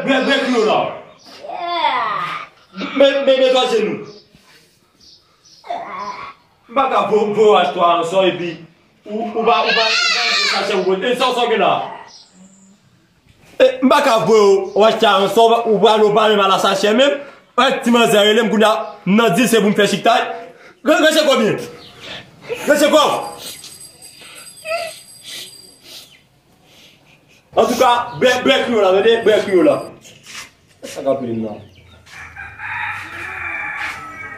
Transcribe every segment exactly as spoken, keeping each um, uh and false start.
Bèk, bèk yo la. Men, men, men twa jenou. M pa ka vo-, voye w achte yon sò epi ou, ou pa, ou pa, ou pa mete sachè ou pote. E sa w sòke la? E, m pa ka voye w achte yon sò, ou pral ou pa menm al a sachè menm. Wè, ti manzè rele m kounye a, m nan di l se pou m fè chiktay. Re-, rete kòbyen? Rete kò. Antouka, bè, bè kriyo la, tande, bè kriyo la. Sa k ap rele m nan?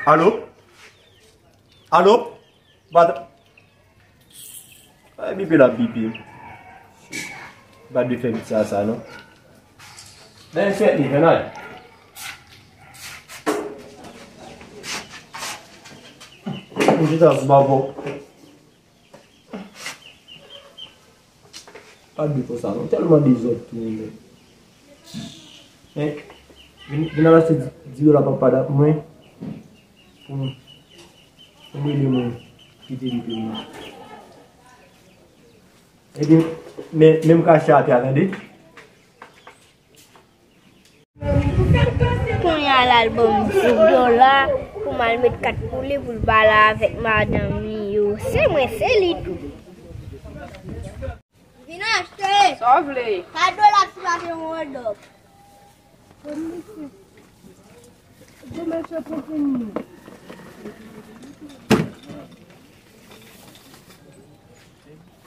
Alo? Alo? Bat. Ay, bipe la, bipe. Bat de fè piti a sa, non? Ben, fè li, fè nan. Mwen chita sou bavò. Pa di konsa non, tèlman dezòd tou menm. Men, vin, vin al achte di, di dola papa dat mwen pou m, pou m rele moun ki te rive mwen. Epi, men, menm kache atè a, tande. Kounye a l al ban m dis dola pou m al met kat pou li pou l pale avèk madanm li yo. Se mwen, se li tou. Vin achte. Sa w vle? Kat dola si pa te yon hotdog. Bon, mesye, pou fini.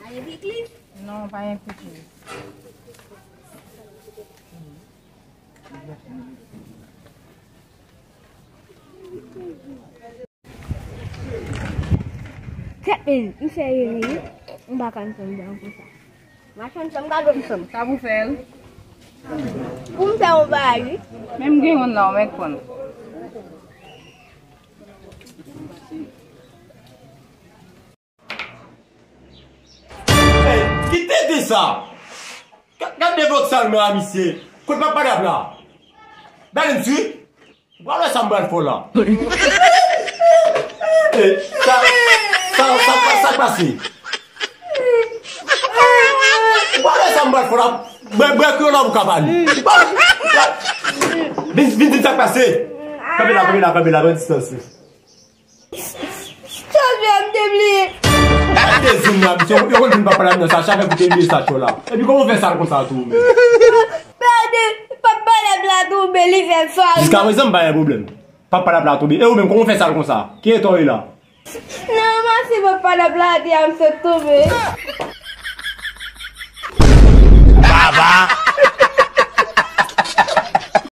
Ale piklis? Non, pa gen piklis. Kèt men, misye rele wi. M pa ka ansanm blan konsa. Mache ansanm, gade ansanm. Sa pou fè l? Pou m fè yon bagay wi. Men m gen youn la, w mèt pran l. Hey, ki tenten sa? Ga-, gade vòt sal men a misye. Kot papa dab la? Gade m si. Ou pral wè sa m pral fè w la. Hey, sa, sa, sa, sa, sa k pase? Ou pral wè sa m pral fè w la. Bwè, bwè kriyo la pou ka pale. Vin, vin di m sa k pase. Kanpe la, kanpe la, kanpe la, pran distans. Chòt vè m te bliye. Gade zin nan, misye, yo konn vin pa pale nan sa, chak fè pou te bliye sa cho la. Epi kòman w fè sal konsa tou menm? Gade, papa dab la tonbe, li fè sal. Jiskaprezan m pa gen pwoblèm. Papa dab la tonbe. E ou menm, kòman w fè sal konsa? Ki eta w ye la? Nan ranmase papa dab la atè a, m sot tonbe. Baba!